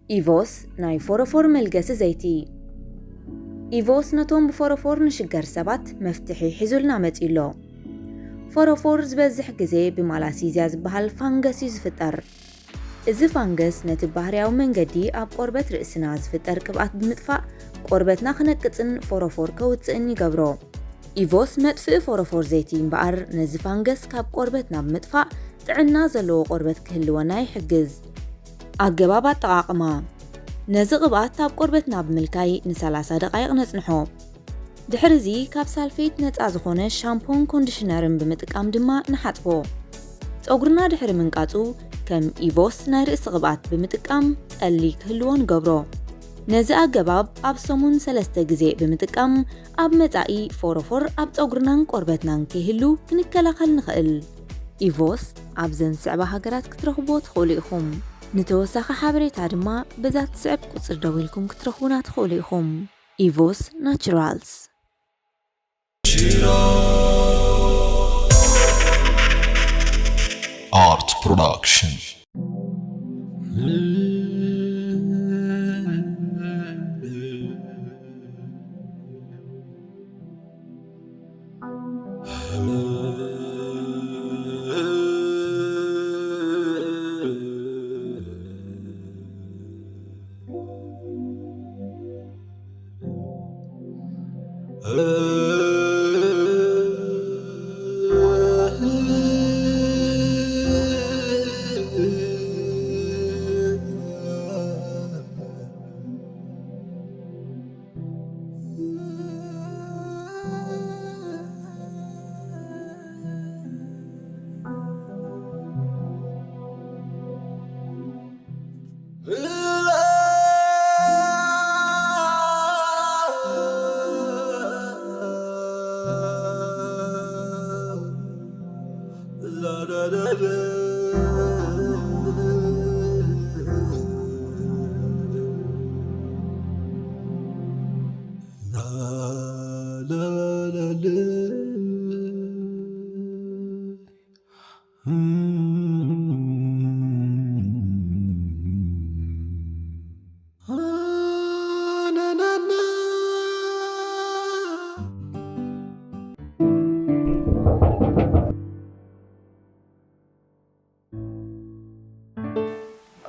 ኢቮስ ናይ ፎሮፎር መልገሲ ዘይቲ። ኢቮስ ነቶም ብፎሮፎር ንሽገር ሰባት መፍትሒ ሒዙልና መጺኡ ኣሎ። ፎሮፎር ዝበዝሕ ግዜ ብማላሲዝያ ዝበሃል ፋንገስ እዩ ዝፍጠር። እዚ ፋንገስ ነቲ ባህርያዊ መንገዲ ኣብ ቆርበት ርእስና ዝፍጠር ቅብኣት ብምጥፋእ ቆርበትና ክነቅጽን ፎሮፎር ከውጽእን ይገብሮ። ኢቮስ መጥፍኢ ፎሮፎር ዘይቲ እምበኣር ነዚ ፋንገስ ካብ ቆርበትና ብምጥፋእ ጥዕና ዘለዎ ቆርበት ክህልወና ይሕግዝ። ኣገባብ ኣጠቓቕማ። ነዚ ቅብኣት ኣብ ቆርበትና ብምልካይ ን30 ደቓይቕ ነጽንሖ። ድሕርዚ ካብ ሳልፌት ነጻ ዝኾነ ሻምፖን ኮንዲሽነርን ብምጥቃም ድማ ንሓጽቦ። ጸጉርና ድሕሪ ምንቃጹ ከም ኢቮስ ናይ ርእሲ ቅብኣት ብምጥቃም ጠሊ ክህልዎ ንገብሮ። ነዚ ኣገባብ ኣብ ሰሙን ሰለስተ ግዜ ብምጥቃም ኣብ መጻኢ ፎሮፎር ኣብ ጸጉርናን ቆርበትናን ከይህሉ ክንከላኸል ንኽእል። ኢቮስ ኣብዘን ዝስዕባ ሃገራት ክትረኽብዎ ትኽእሉ ኢኹም። ንተወሳኺ ሓበሬታ ድማ በዛ ትስዕብ ቁጽሪ ደዊልኩም ክትረኽቡና ትኽእሉ ኢኹም። ኢቮስ ናቹራልስ። Art Production.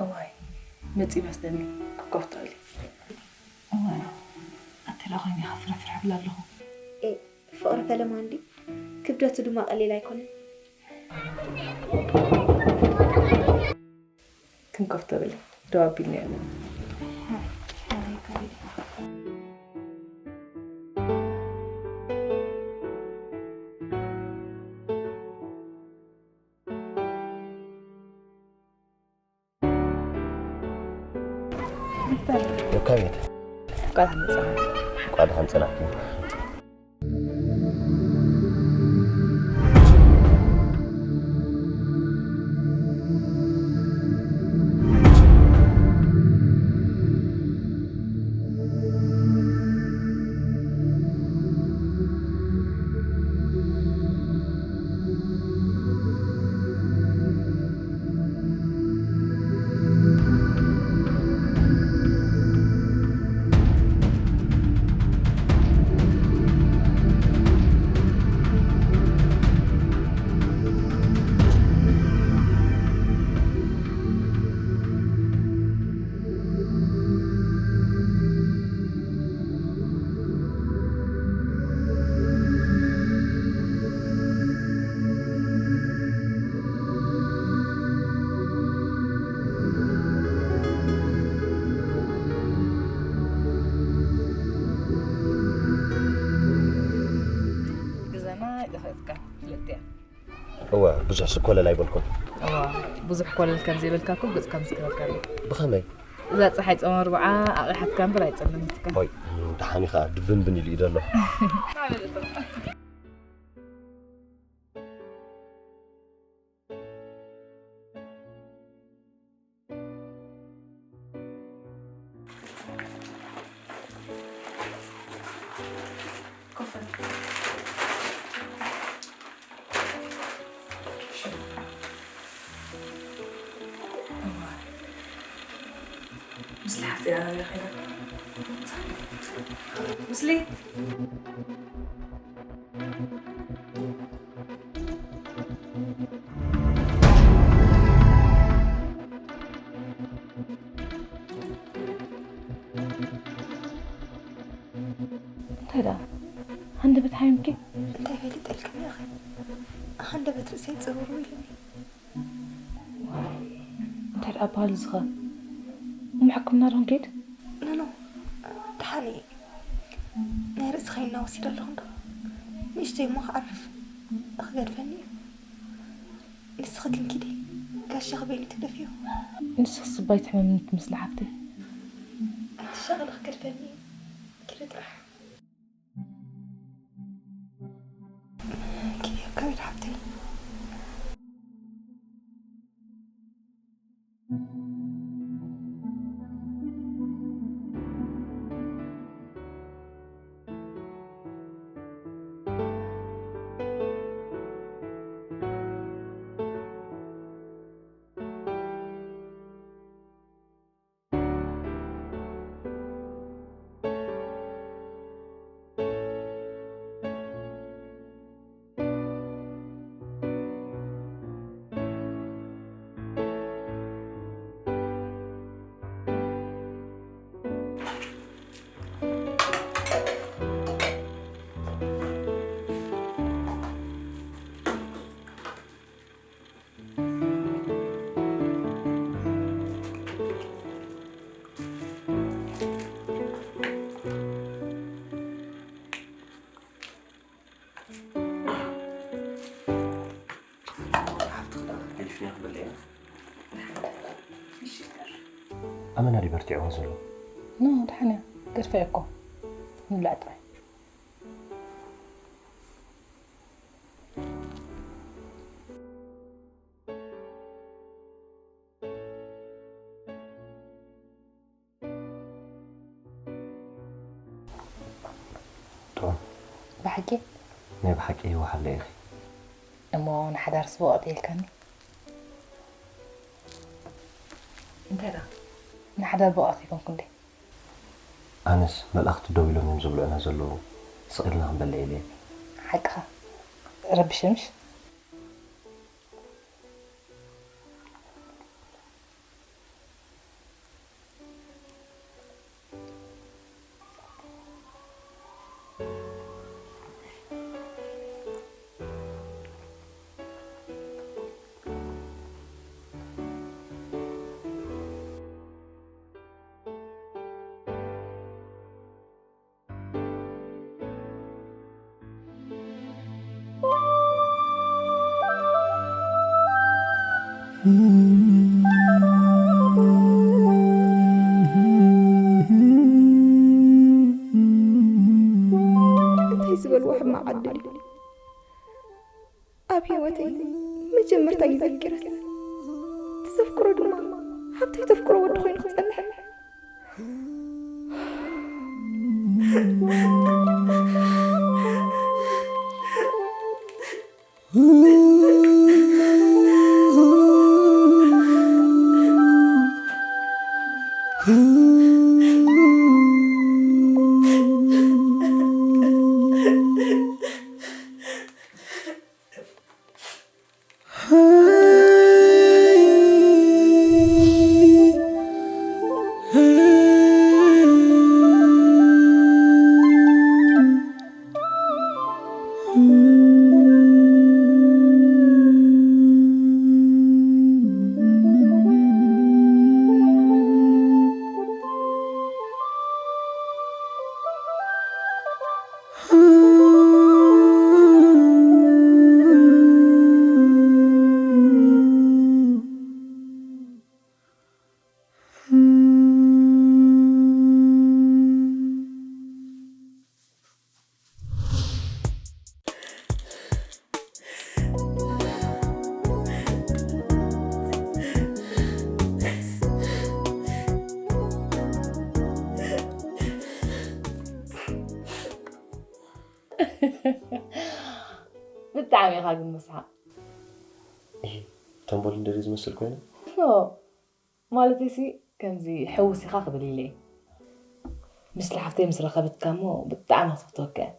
እዋይ፣ መጺ መስለኒ ክከፍቶ ኢለ። እዋይ፣ ኣቲ ደኣ ኮይነ ኢኻ ፍርሕፍርሕ እብል ኣለኹ። ኤ፣ ፍቕሪ ፈለማ እንዲ፣ ክብደቱ ድማ ቀሊል ኣይኮነን። ክንከፍቶ ብል ደው ኣቢልና ኣሎ። ሩካቤት። ቃል ሓንጻ። ቃል ሓንጸና። ግዘና ይኸፍካ ፍለጥያ። እወ፣ ብዙሕ ስኮለል ኣይበልኩን። እዋ፣ ብዙሕ ኮለል ከም ዘይበልካ እኮ ገጽካ ምስክረካ ኣሎ። ብኸመይ? እዛ ጸሓይ ጾም ኣርብዓ ኣቕሓትካ እምበር ኣይጸልምትካ። ሆይ፣ ደሓን ኢኻ፣ ድብንብን ኢሉ እዩ ዘሎ። ኮፍ በል። እሺ። እዋ። ምስ ጽያ ናበይ ኸይዳ? ምስሊ? እንታይ ደኣ? ሃንደበት ሓሚምኪ? እንታይ ፈሊጠልክን ኢኺ? ሃንደበት ርእሰይ ጽሩሩ ኢሉኒ። እንታይ ደኣ በሃል እዚ ኸ? እሞ ሕክምና ዶ ክንከይድ? ኖ፣ ኖ፣ ደሓን እየ። ናይ ርእሲ ኸይና ወሲደ ኣለኹ እንዶ። ንእሽተይ እሞ ክዓርፍ ክገድፈኒ እዩ። ንስኺ ግን ኪዲ፣ ጋሻኺ በይኑ ትግደፍዮ። ንስኺ ስባይ ትሕመምኒ ትመስሊ ሓፍተይ። ኣይትሻቐሊ፣ ክገድፈኒ እዩ። ኪዲ ጥራሕ። ኪዲ፣ ኣካቢድ ሓፍተይ። ሓፍትኺ ደኣ ገዲፍንያ ክበልዕ ኢና። ኣመና ድዩ በርቲዕዎ ዘሎ? ኖ፣ ደሓን እያ። ገድፈ እኮ። ንብላዕ ጥራይ። ጥዑም። ብሓቂ? ናይ ብሓቂ ይወሓለ ኢኺ። እሞ ንሓዳርስ ብቕዕቲ ኢልካኒ? እንታይ ደኣ? ንሓዳር ብቕዕቲ ኣይኮንኩን ድየ? ኣነስ መላእኽቲ ደው ኢሎም እዮም ዝብልዑና ዘለዉ፣ ስቕ ኢልና ክንበልዕ ኢለ እየ። ሓቅኻ። ረቢሸ ምሽ? እንታይ ዝበልዎ ሕማቕ ዕድል እዩ። ኣብ ህይወተይ መጀመርታ ግዜ ኣፍቂረስ፣ እቲ ዘፍቅሮ ድማ ሃብታይ ተፍቅሮ ወዲ ኮይኑ ክጸንሕ። ብጣዕሚ ኢኻ ግን መስሓቕ። እሂ፣ ተንቦል እንደዚ ዝመስል ኮይኑ? ኖ፣ ማለተይሲ ከምዚ ሕውስ ኢኻ ክብል ኢለ እየ። ምስላ ሓፍተይ ምስ ረኸበትካ እሞ ብጣዕሚ ክትፈትወካ እያ።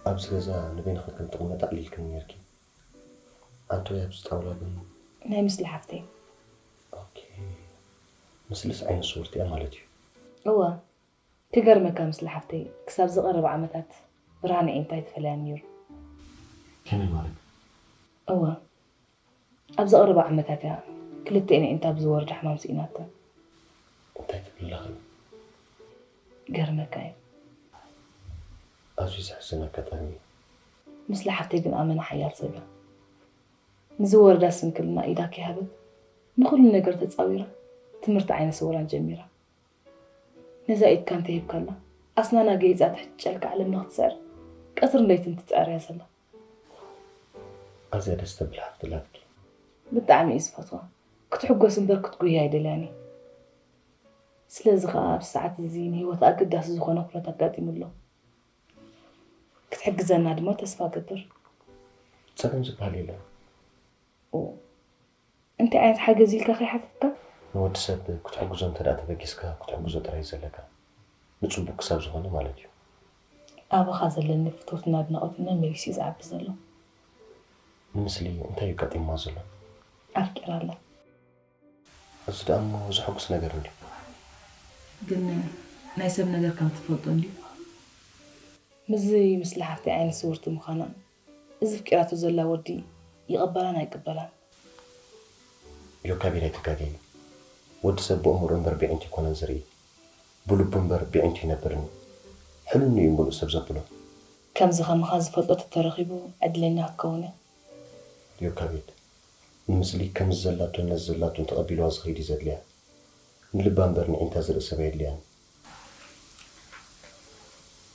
ኣብዚ ገዛ ንበይንኺ ከም ትቕመጢ ኣዕሊልክኒ ነይርኪ። ኣንተ ወይ ኣብዚ ጣውላ ግን ናይ ምስላ ሓፍተይ። ኦኬ። ምስልስ ዓይነ ስውርቲ እያ ማለት እዩ። እወ። ክገርመካ ምስላ ሓፍተይ ክሳብ ዝቐረበ ዓመታት ብርሃን ኣዒንታ ኣይተፈለያን ነይሩ። ከመይ ማለት? እወ። ኣብ ዝቐረበ ዓመታት እያ ክልተኤን ኣዒንታ ብዝወርድ ሕማም ስኢናተን። እንታይ ትብል ኣለኺ? ገርመካ እዩ። ኣዝዩ ዘሕዝን ኣጋጣሚ እዩ። ምስላ ሓፍተይ ግን ኣመና ሓያል ሰብ እያ። ንዝወረዳ ስንክልና ኢዳ ከይሃበት ንኹሉ ነገር ተጻዊራ ትምህርቲ ዓይነ ስውራን ጀሚራ። ነዛ ኢድካ እንተሂብካላ ኣስናና ገይጻ ትሕጨልካ ዓለም ንኽትስዕር ቀትርን ለይትን ትጽዕር እያ ዘላ። ኣዝያ ደስ ተብል ሓፍቲ ኣላትኪ። ብጣዕሚ እየ ዝፈትዋ። ክትሕጎስ እምበር ክትጉያ ኣይደልያን እየ። ስለዚ ኸኣ ኣብዚ ሰዓት እዚ ንህይወት ኣገዳሲ ዝኾነ ኩነት ኣጋጢሙ ኣሎ። ክትሕግዘና ድማ ተስፋ እገብር። ጸገም ዝበሃል የለን። ኦ፣ እንታይ ዓይነት ሓገዝ ኢልካ ከይሓተትካ? ንወዲ ሰብ ክትሕግዞ እንተ ደኣ ተበጊስካ ክትሕግዞ ጥራይ እዩ ዘለካ። ንጽቡቕ ክሳብ ዝኾነ ማለት እዩ። ኣባኻ ዘለኒ ፍትወትን ኣድናቖትን መመሊሱ እዩ ዝዓቢ ዘሎ። ንምስሊ እንታይ እዩ ኣጋጢምዋ ዘሎ? ኣፍቂራ ኣላ። እዚ ደኣ እሞ ዘሐጉስ ነገር እንድዩ። ግን ናይ ሰብ ነገር ከም ትፈልጦ እንድዩ። ምስዚ ምስላ ሓፍተይ ዓይነ ስውርቲ ምዃናን እዚ ኣፍቂራቶ ዘላ ወዲ ይቕበላን ኣይቅበላን። ዮካቢድ ኣይትጋገይ። ወዲ ሰብ ብእምርኡ እምበር ብዒንቱ ኣይኮነን ዝርኢ። ብልቡ እምበር ብዒንቱ ኣይነብርን እዩ። ሕልኑ እዩ ምሉእ ሰብ ዘብሎ። ከምዚ ከማኻ ዝፈልጦ ተተረኺቡ ዕድለኛ ክትከውን እያ። ዮካቤድ፣ ንምስሊ ከምዚ ዘላቶን ነዚ ዘላቶን ተቐቢልዋ ዝኸይድ እዩ ዘድልያ። ንልባ እምበር ንዒንታ ዝርኢ ሰብ ኣየድልያን።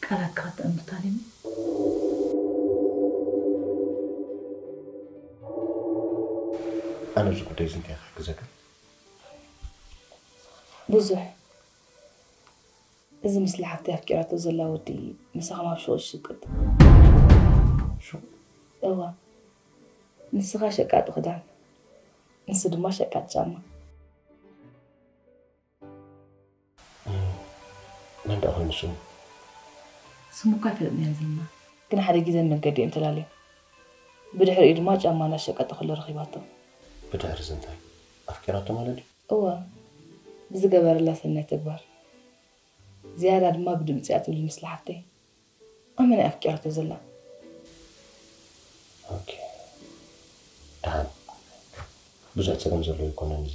ቃላትካ ከተእምር ታሊሙ። ኣነ ኣብዚ ጉዳይ እዚ እንታይ ክሕግዘካ? ብዙሕ። እዚ ምስላ ሓፍተይ ኣፍቂራቶ ዘላ ወዲ ምሳኹም ኣብ ሹቕ ይሽቅጥ። ሹቕ? እዋ። ንስኻ ሸቃጢ ክዳን፣ ንሱ ድማ ሸቃጢ ጫማ። እም፣ መን ደኣ ኮይኑ ስሙ? ስሙ እኳ ኣይፈለጥናዮን ዘለና። ግን ሓደ ግዜ ኣብ መንገዲ እዮም ተላልዮም። ብድሕሪኡ ድማ ጫማ እንዳሸቀጠ ከሎ ረኺባቶ። ብድሕሪ እዚ እንታይ? ኣፍቂራቶ ማለት ድዩ? እወ፣ ብዝገበረላ ሰናይ ተግባር። ዝያዳ ድማ ብድምጺ እያ ትብል ምስላ ሓፍተይ። ኣመና እያ ኣፍቂራቶ ዘላ። ኦኬ። ደሓን። ብዙሕ ጸገም ዘለዎ ኣይኮነን እዚ።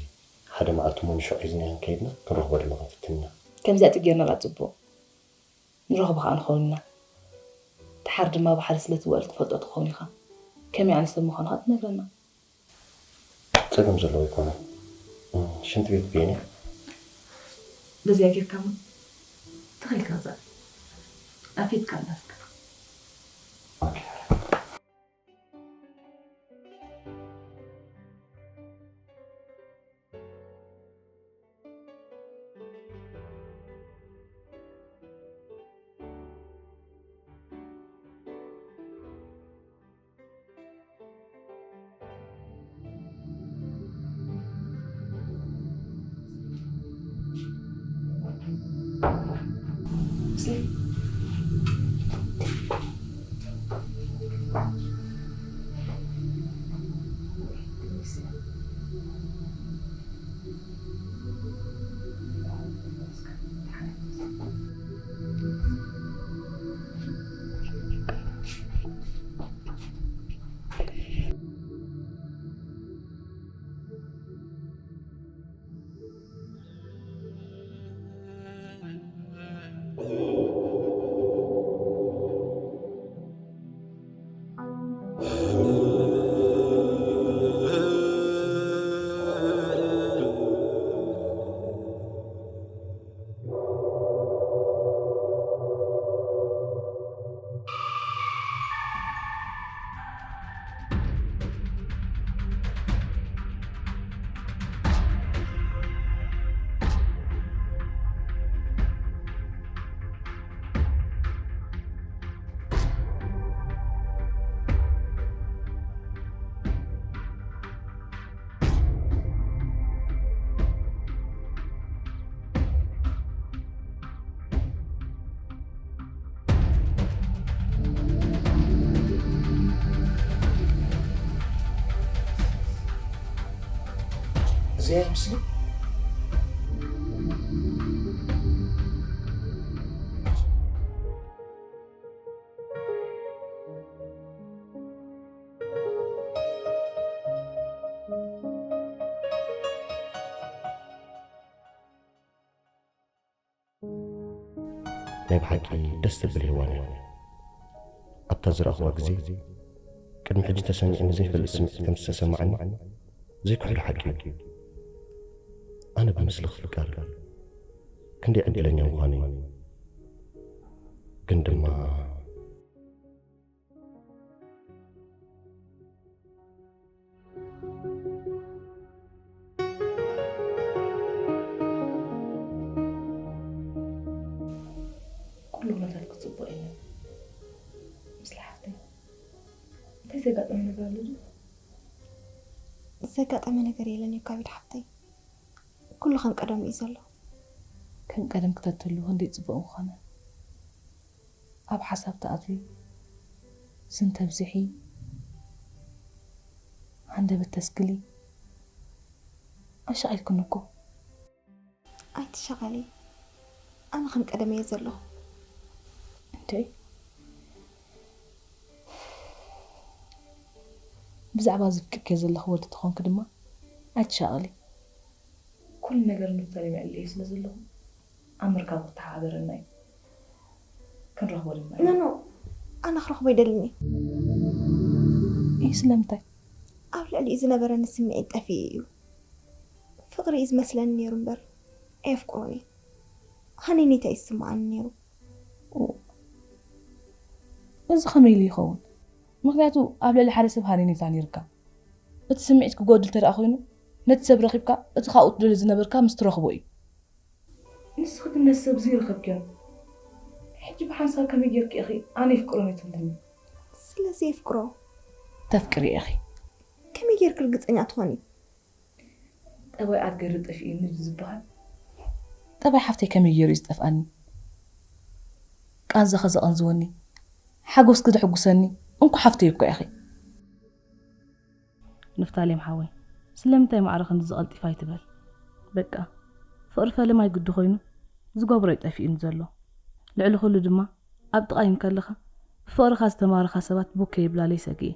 ሓደ መዓልቲ እሞ ንሹቕ ሒዝናዮ ከይድና ክንረኽቦ ድማ ክንፍትን ኢና። ከምዚኣ ተጌርና ደኣ ጽቡቕ። ንረኽቦ ከኣ ንኸውን ኢና። ደሓር ድማ ብሓደ ስለ ትውዕል ትፈልጦ ትኸውን ኢኻ። ከመይ ዓይነት ሰብ ምዃኑ ከኣ ትነግረና። ጸገም ዘለዎ ኣይኮነን። እም፣ ሽንቲ ቤት በየን እያ? በዚኣ ጌርካ እውን ትኽእል ኢኻ። ኣፌትካ ኣላትካ። ኦኬ። እዚኣ ይምስሊ። ናይ ብሓቂ ደስ ትብል ሄዋን እያ። ኣብታ ዝረኣኽዋ ግዜ፣ ቅድሚ ሕጂ ተሰሚዑኒ ዘይፈልጥ ስምዒት ከም ዝተሰማዓኒ ዘይክሕዶ ሓቂ እዩ። ኣነ ብምስሊ ክፍቀር ክንደይ ዕድለኛ ምዃነይ ግን ድማ ኩሉ ኩነታት ክፅቡቕ የለን። ምስላ ሓፍተይ እንታይ ዘጋጠመ ነገር ኣሎ ድዩ? ዘጋጠመ ነገር የለን እዩ ካቢድ ሓፍተይ። ኩሉ ከም ቀደሙ እዩ ዘሎ። ከም ቀደም ክተትህሉ ክንደይ ፅቡቕ ምኾነ። ኣብ ሓሳብ ተኣትዊ፣ ስም ተብዝሒ፣ ሃንደበት ተስክሊ። ኣሻቒልክኒ እኮ። ኣይትሻቐሊ፣ ኣነ ከም ቀደም እየ ዘለኹ። እንተይ ብዛዕባ እዚ ፍቂርክዮ ዘለኺ ወዲ ተኾንኪ ድማ ኣይትሻቐሊ። ኩሉ ነገር ንብታሌም የዕልዮ ስለ ዘለኹ ኣብ ምርካቡ ክተሓባበረና እዩ። ክንረኽቦ ድማ ኢና። ኖኖ፣ ኣነ ክረኽቦ ኣይደልን እየ። እይ ስለምንታይ? ኣብ ልዕሊኡ ዝነበረኒ ስምዒት ጠፊኡ እዩ። ፍቕሪ እዩ ዝመስለኒ ነይሩ እምበር ኣየፍቅሮን እየ። ሃነይነይታ እዩ ዝስምዓኒ ነይሩ። እዚ ከመይ ኢሉ ይኸውን? ምኽንያቱ ኣብ ልዕሊ ሓደ ሰብ ሃነይነይታ ነይርካ። እቲ ስምዒት ክጎድል ተደኣ ኮይኑ ነቲ ሰብ ረኺብካ እቲ ካብኡ ትደልዮ ዝነበርካ ምስ ትረኽቦ እዩ። ንስኺ ግን ነቲ ሰብ እዚ ረኸብክዮ። ሕጂ ብሓንሳብ ከመይ ጌርኪ ኢኺ ኣነ የፍቅሮን እየ ትብልኒ? ስለዚ የፍቅሮ። ተፍቅርዮ ኢኺ። ከመይ ጌርኪ ርግጸኛ ትኾኒ? ጠባይ ኣድገሪ ጠፊኡኒ ድዩ ዝበሃል? ጠባይ ሓፍተይ ከመይ ገይሩ እዩ ዝጠፍኣኒ? ቃንዛኺ ዘቐንዝወኒ፣ ሓጎስኪ ዘሐጉሰኒ እንኮ ሓፍተይ እኮ ኢኺ። ንፍታሌም ሓወይ፣ ስለምንታይ ማዕረ ክንድዚ ቀልጢፍ ኣይትበል። በቃ ፍቕሪ ፈለማይ ግዲ ኮይኑ ዝገብሮ እዩ ጠፊኡኒ ዘሎ። ልዕሊ ኩሉ ድማ ኣብ ጥቓይ እንከለኻ ብፍቕርኻ ዝተማረኻ ሰባት ቦክ ከየብላለይ ሰጊኤ።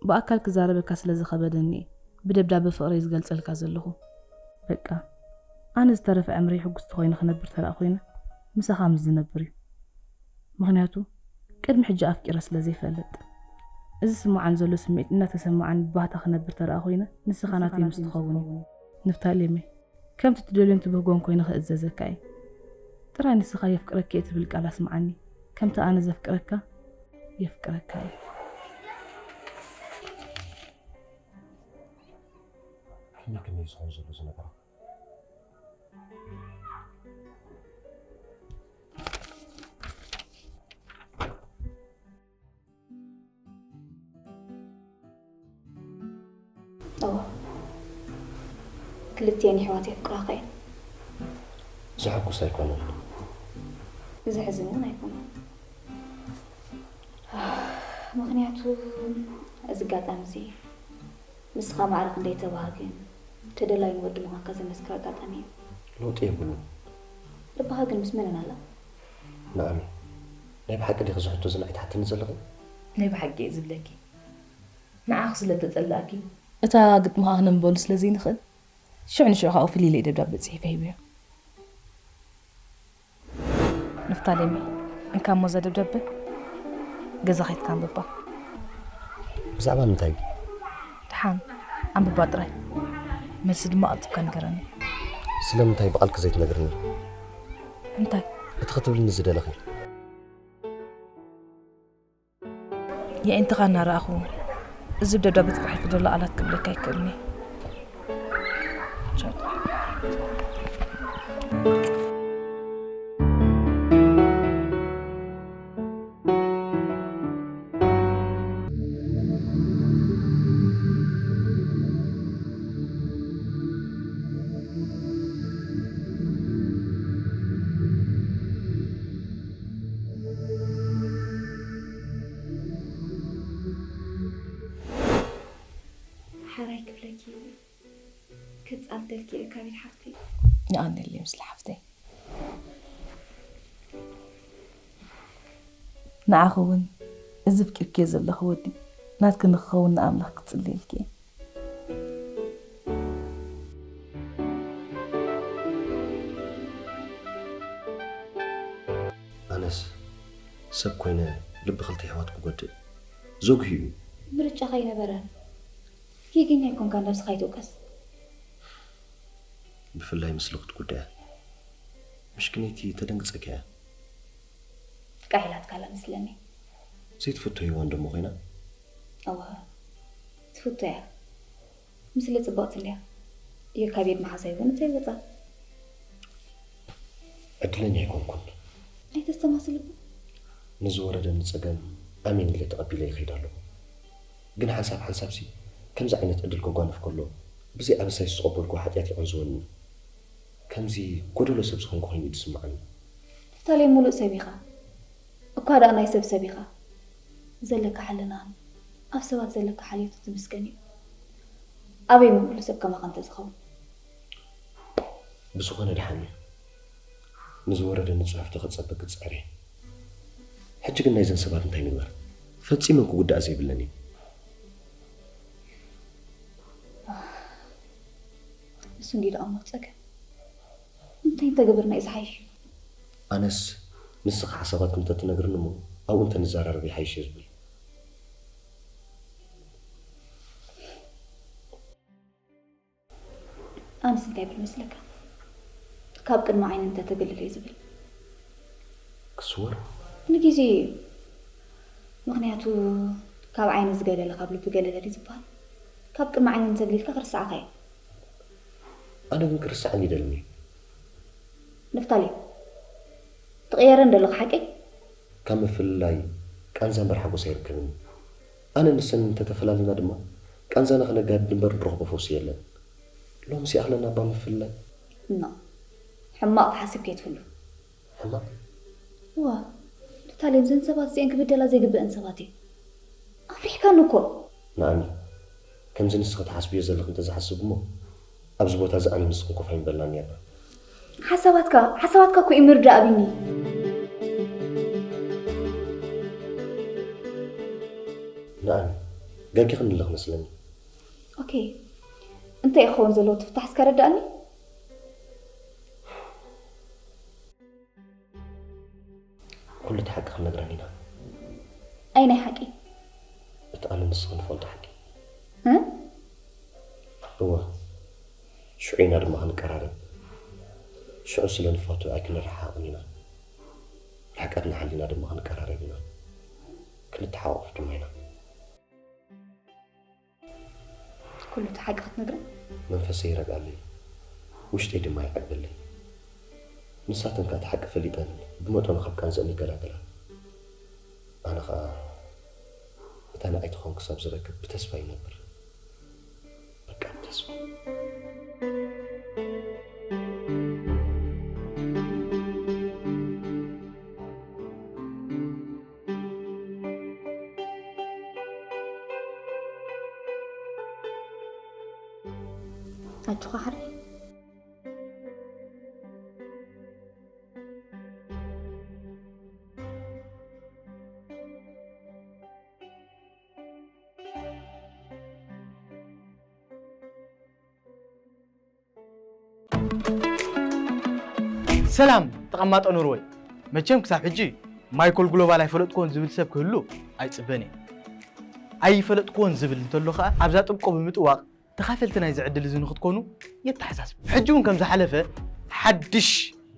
ብኣካል ክዛረበካ ስለ ዝኸበደኒ እየ ብደብዳበ ፍቕረይ ዝገልጸልካ ዘለኹ። በቃ ኣነ ዝተረፈ ዕምረይ ሕጉስቲ ኮይነ ክነብር ተደኣ ኮይነ ምሳኻ ምስ ዝነብር እዩ። ምኽንያቱ ቅድሚ ሕጂ ኣፍቂረ ስለ ዘይፈልጥ። እዚ ዝስምዓኒ ዘሎ ስምዒት እናተሰምዓኒ ብባህታ ክነብር ተደኣ ኮይነ ንስኻ ናተይ ምስ ትኸውን እዩ። ንፍታሌመይ። ከምቲ ትደልዮን ትብህጎን ኮይነ ክእዘዘካ እየ። ጥራይ ንስኻ የፍቅረኪ እየ ትብል ቃል ኣስምዓኒ። ከምቲ ኣነ ዘፍቅረካ የፍቅረካ እየ። ከመይ ከመይ ዝኸውን ዘሎ እዚ ነገራት? እወ፣ ክልቲኤን የሕዋት የፍቅራኻ እየን። ዘሐጉስ ኣይኮነን። ዘሕዝን እውን ኣይኮነን። ምኽንያቱ እዚ ኣጋጣሚ እዚ ንስኻ ማዕረ ክንደይ ተባሃግን ተደላይን ወዲ ምዃንካ ዘመስክር ኣጋጣሚ እዩ። ለውጢ የብሉን። ልብኻ ግን ምስ መነን ኣላ? ንኣሚ፣ ናይ ብሓቂ ዲኺ እዚ ሕቶ እዚ ንዓይ ትሓትኒ ዘለኺ? ናይ ብሓቂ እየ ዝብለኪ። ንዓኺ ስለ እተጸላእኪ። እታ ግጥሚ ከኣ ክነንበሉ ስለ ዘይንኽእል፣ ሽዑ ንሽዑ ካብኡ ፍልይ ኢለ ደብዳበ ጽሒፈ ሂበዮ። ንፍታሌመይ፣ እንካ እሞ እዛ ደብዳበ ገዛ ኸይድካ ኣንብባ። ብዛዕባ ምንታይ? ደሓን ኣንብባ ጥራይ። መልሲ ድማ ቀልጢፍካ ንገረኒ። ስለምንታይ ብቓልኪ ዘይትነግርኒ? እንታይ? እቲ ክትብልኒ ዝደለኺ። የዒንትኻ እናረኣኹ፣ እዚ ብደብዳበ ተጻሒፉ ዘሎ ቃላት ክብለካ ኣይክእልን እየ። ቻው። ሓራይ ክብለኪ፣ ክጻልተልኪ እየ ካቢድ ሓፍተይ። ይቐንየለይ ምስለ ሓፍተይ። ንዓኺ እውን እዚ ኣፍቂርክዮ ዘለኺ ወዲ ናትኪ ንክኸውን ንኣምላኽ ክጽልየልኪ እየ። ኣነስ ሰብ ኮይነ ልቢ ክልተ ኣሕዋት ክጎድእ ዘጉሂ እዩ። ምርጫ ከይነበረ ጌገኛ ኣይኮንካን፣ ነብስኻ ኣይትውቀስ። ብፍላይ ምስሉ ክትጉዳያ ምሽክነይቲ ተደንግጸኪ እያ። ቃሕ ኢላትካ ኣላ መስለኒ። ዘይትፈቶ ሄዋን ደሞ ኮይና? እወ፣ ትፍቶ እያ። ምስለ ጽብቕቲ እንድያ። የካብየድ መሓዛይ እውን እንታይ ይወጻ? ዕድለኛ ኣይኮንኩን። ኣይተስተማስል እኮ። ንዝወረደኒ ጸገም ኣሜን ኢለ ተቐቢለ ይኸይድ ኣለኹ። ግን ሓንሳብ ሓንሳብሲ ከምዚ ዓይነት ዕድል ከጓንፍ ከሎ ብዘይ ኣበሳይ ዝተቐበልኩ ሓጢኣት ይቕንዝወኒ። ከምዚ ጎደሎ ሰብ ዝኾንኩ ኮይኑ እዩ ዝስምዓኒ። ንፍታሌም፣ ሙሉእ ሰብ ኢኻ። እኳ ደኣ ናይ ሰብ ሰብ ኢኻ። ዘለካ ሕልናን ኣብ ሰባት ዘለካ ሓልዮት ትምስገን እዩ። ኣበይ ምእሉ ሰብ ከማኻ እንተዝኸውን። ብዝኾነ ደሓን እዩ። ንዝወረደኒ ጽሑፍቲ ክጸበ ክጽዕር እየ። ሕጂ ግን ናይዘን ሰባት እንታይ ንግበር? ፈጺመን ክጉዳኣ ዘይብለን እዩ። እሱ እንዲ ደኣ እሞ ጸገም። እንታይ እንተገበርና እዩ ዝሓይሽ? ኣነስ ንስኻ ሓሳባትኪ እንተትነግርኒ እሞ ኣብኡ እንተንዘራረብ ይሓይሽ እየ ዝብል። ኣነስ እንታይ ይብል መስለካ? ካብ ቅድሚ ዓይኒ እንተተገለለ እዩ ዝብል። ክስወር? ንግዜ እዩ። ምኽንያቱ ካብ ዓይኒ ዝገለለ ካብ ልቢ ገለለ ድዩ ዝበሃል? ካብ ቅድሚ ዓይኒ እንተግሊልካ ክርስዓኻ እዩ። ኣነ ግን ክርስዓኒ ይደልን እዩ። ንፍታሌም፣ ትቕየረ እንደለኻ ሓቀይ? ካብ ምፍልላይ ቃንዛ እምበር ሓጎስ ኣይርከብን እዩ። ኣነ ንሰን እንተተፈላለና ድማ ቃንዛና ክነጋድድ እምበር ንረኽቦ ፈውሲ የለን። ሎምስ ይኣኽለና እባ ምፍልላይ። ኖ፣ ሕማቕ ትሓስብ ከይትህሉ። ሕማቕ? እዋ፣ ንፍታሌም፣ ዘን ሰባት እዚአን ክብደላ ዘይግበአን ሰባት እየን። ኣፍሪሕካኒ እኮ። ንኣኒ፣ ከምዚ ንስኺ ትሓስብዮ ዘለኺ እንተዝሓስብ እሞ፣ ኣብዚ ቦታ እዚ ኣነ ንስኽን ኮፍ ኣይምበልናን ኔርና። ሓሳባትካ፣ ሓሳባትካ እኮ እዩ ምርዳእ ኣቢኒ። ንኣኒ፣ ገርጊኽኒ ኣለኺ መስለኒ። ኦኬ፣ እንታይ እዩ ክኸውን ዘለዎ እቲ ፍታሕ እስከ ረዳእኒ? ኩሉ እቲ ሓቂ ክንነግረን ኢና። ኣይ ናይ ሓቂ? እቲ ኣነ ንስኺ ንፈልጦ ሓቂ። እ? እወ። ሽዑ ኢና ድማ ክንቀራረብ። ሽዑ ስለ ንፋቱ ኣይክንረሓሓቕን ኢና። ርሕቀትና ሓሊና ድማ ክንቀራረብ ኢና። ክንተሓቋቖፍ ድማ ኢና። ኩሉ እቲ ሓቂ ክትነግረን? መንፈሰይ ይረግኣለይ፣ ውሽጠይ ድማ ይዓግበለይ። ንሳተን ከኣ እቲ ሓቂ ፈሊጠን ብመጠኑ ካብ ቃንዘአን ይገላገላ። ኣነ ኸኣ እታ ንኣይ ትኸውን ክሳብ ዝረክብ ብተስፋ ይነብር። በቃ ብተስፋ። ኣጆኻ ሓረይ። ሰላም ተቐማጦ ኖርወይ። መቸም ክሳብ ሕጂ ማይኮል ግሎባል ኣይፈለጥኩዎን ዝብል ሰብ ክህሉ ኣይጽበን እየ። ኣይፈለጥኩዎን ዝብል እንተሎ ኸኣ ኣብዛ ጥብቆ ብምጥዋቕ ተኻፈልቲ ናይዚ ዕድል እዚ ንኽትኮኑ የተሓሳስብ። ሕጂ እውን ከም ዝሓለፈ ሓድሽ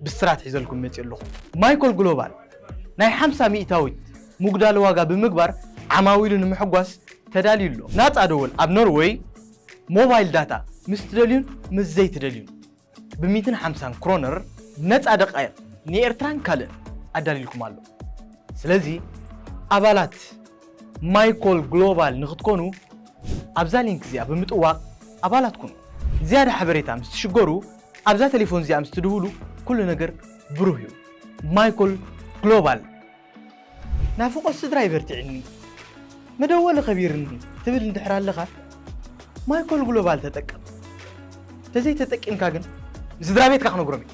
ብስራት ሒዘልኩም መፅእ ኣለኹ። ማይኮል ግሎባል ናይ ሓምሳ ሚእታዊት ምጉዳል ዋጋ ብምግባር ዓማዊሉ ንምሕጓስ ተዳልዩ ኣሎ። ናፃ ደወል ኣብ ኖርወይ ሞባይል ዳታ ምስ ትደልዩን ምስ ዘይትደልዩን ብሚእትን ሓምሳን ክሮነር ነፃ ደቃይቕ ንኤርትራን ካልእን ኣዳልዩልኩም ኣሎ። ስለዚ ኣባላት ማይኮል ግሎባል ንኽትኮኑ ኣብዛ ሊንክ እዚኣ ብምጥዋቕ ኣባላት ኩኑ። ዝያዳ ሓበሬታ ምስ ትሽገሩ ኣብዛ ቴሌፎን እዚኣ ምስ ትድውሉ ኩሉ ነገር ብሩህ እዩ። ማይኮል ግሎባል። ናፍቖት ስድራ ይበርትዕኒ፣ መደወሊ ከቢርኒ ትብል እንድሕር ኣለኻ፣ ማይኮል ግሎባል ተጠቀም። ተዘይተጠቂምካ ግን ንስድራ ቤትካ ክነግሮም እዩ።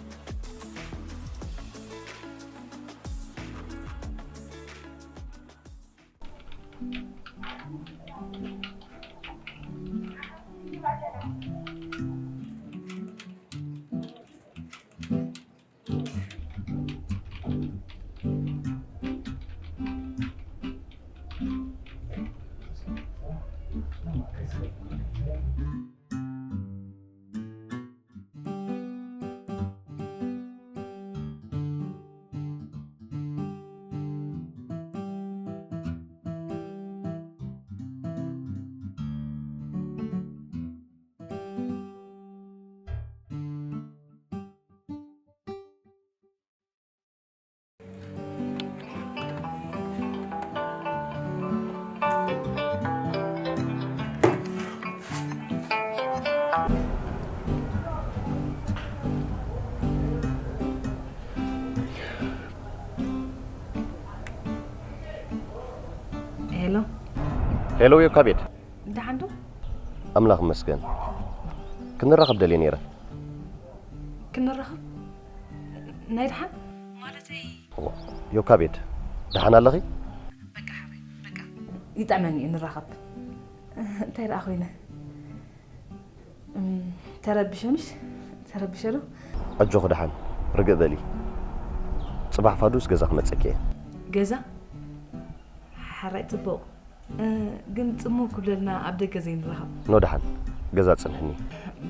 ሄሎ። ሄሎ፣ ዮካቤድ። ደሓን ዶ? ኣምላኽ ይመስገን። ክንራኸብ ደልየ ነይረ። ክንራኸብ? ናይ ደሓን? ማለተይ? ዮካቤድ፣ ደሓን ኣለኺ? በቃ ሓወይ፣ በቃ። ይጥዕመኒ እዩ፣ ንራኸብ። እንታይ ደኣ ኮይነ? እም፣ ተረቢሸ ምሽ? ተረቢሸ ዶ? ኣጆኺ ደሓን፣ ርግእ በሊ። ጽባሕ ፋዱስ ገዛ ክመጸኪ እየ። ገዛ? ሓራይ ጽቡቕ። እ፣ ግን ጽምው ክብለልና ኣብ ደገ ዘይንራኸብ? ኖ ደሓን፣ ገዛ ጽንሕኒ።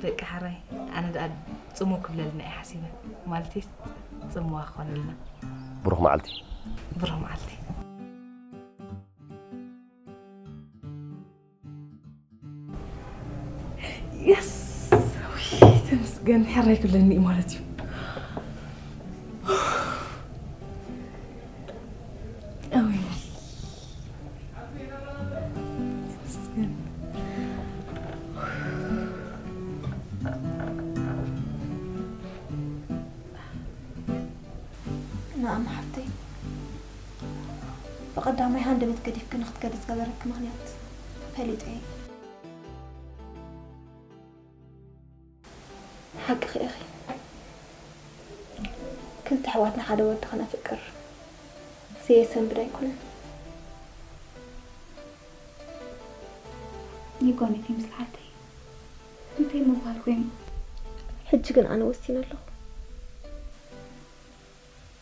በቃ ሓራይ፣ ኣነ ደኣ ጽምው ክብለልና እየ ሓሲበ። ማለተይ ጽምዋ ክኾነልና። ብሩኽ መዓልቲ። ብሩኽ መዓልቲ። የስ! ውይ፣ ተመስገን፣ ሕራይ ክብለኒ እዩ ማለት እዩ። ኣውይ። ተመስገን። ናኣም ሓፍተይ፣ ብቐዳማይ ሃንደበት ገዲፍኪ ንኽትከዲ ዝገበረኪ ምኽንያት ፈሊጠ እየ። ሓቅኺ ኢኺ። ክልተ ኣሕዋትና ሓደ ወዲ ክነፍቅር ዘየሰንብድ ኣይኮነን። ይኮነኪ ምስልሓተይ። እንታይ ምባል ኮይኑ? ሕጂ ግን ኣነ ወሲነ ኣለኹ።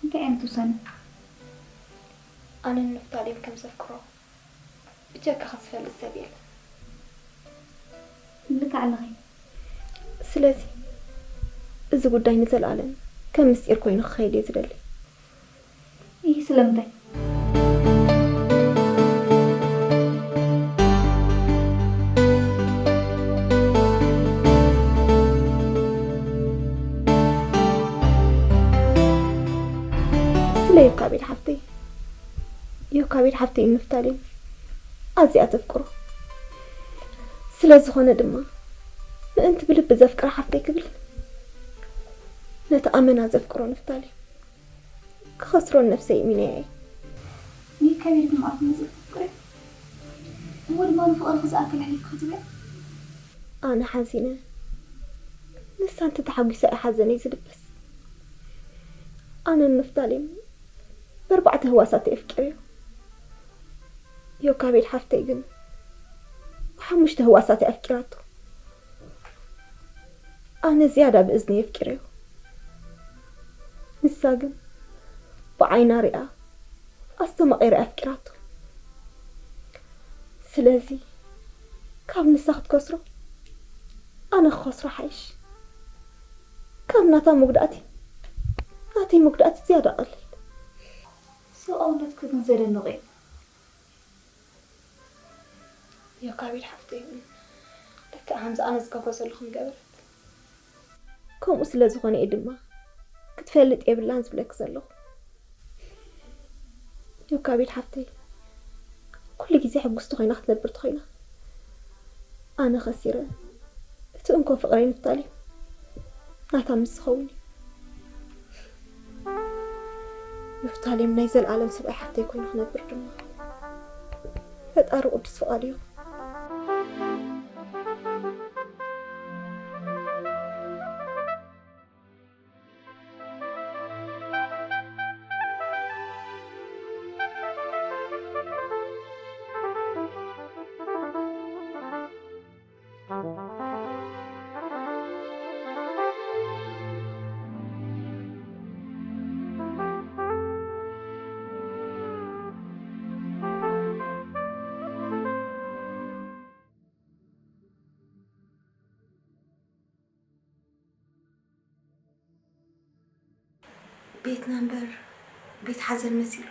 እንታይ ዓይነት ውሳነ? ኣነ ንንፍታሌም ከም ዘፍቅሮ ብጀካኺ ዝፈልጥ ሰብ የለን። ልክዕ ኣለኺ። ስለዚ እዚ ጉዳይ ንዘለኣለም ከም ምስጢር ኮይኑ ክኸይድ እየ ዝደሊ። ይህ ስለምንታይ? ስለ ዮካቤድ ሓፍተይ፣ ዮካቤድ ሓፍተይ ንፍታሌም ኣዝያ ተፍቅሮ። ስለ ዝኾነ ድማ ምእንቲ ብልቢ ዘፍቅራ ሓፍተይ ክብል ነቲ ኣመና ዘፍቅሮ ንፍታሌም ክኸስሮን ነፍሰይ እሚነያ እየ። ንዮካቤድ ግን መዓልቲ መጺኡ ክፍቅር እዩ? እሞ ድማ ንፍቕርኺ ዝኣክል ኣሕሊፍኪ ክትበይ? ኣነ ሓዚነ፣ ንሳ እንተ ተሓጒሳ እዩ ሓዘነይ ዝድበስ። ኣነ ንፍታሌም ብኣርባዕተ ህዋሳት ኣፍቂረዮ። ዮካቤድ ሓፍተይ ግን ብሓሙሽተ ህዋሳት ኣፍቂራቶ። ኣነ ዝያዳ ብእዝኒ የፍቅረዮ። ንሳ ግን ብዓይና ሪኣ ኣስተማቒራ ኣፍቂራቶ። ስለዚ ካብ ንሳ ክትከስሮ ኣነ ክኸስሮ ሓይሽ። ካብ ናታ መጉዳእቲ ናተይ መጉዳእቲ ዝያዳ ቀልል። ሰብኣውነትኪ ግን ዘደንቕ እዩ። ዮካቤድ ሓፍተይ እውን ልክዕ ከምዚ ኣነ ዝገብሮ ዘለኹ ምገበረት። ከምኡ ስለ ዝኾነ እየ ድማ ክትፈልጥ የብላን ዝብለኪ ዘለኹ። ዮካቤድ ሓፍተይ ኩሉ ግዜ ሕጉስቲ ኮይና ክትነብር ተኾይና ኣነ ኸሲረ እቲ እንኮ ፍቕረይ ንፍታሌም ናታ ምስ ዝኸውን እዩ። ንፍታሌም ናይ ዘለኣለም ሰብኣይ ሓፍተይ ኮይኑ ክነብር ድማ ፈጣሪ ቅዱስ ፍቓዱ ይኹን። ቤትና እምበር ቤት ሓዘን መሲሉ።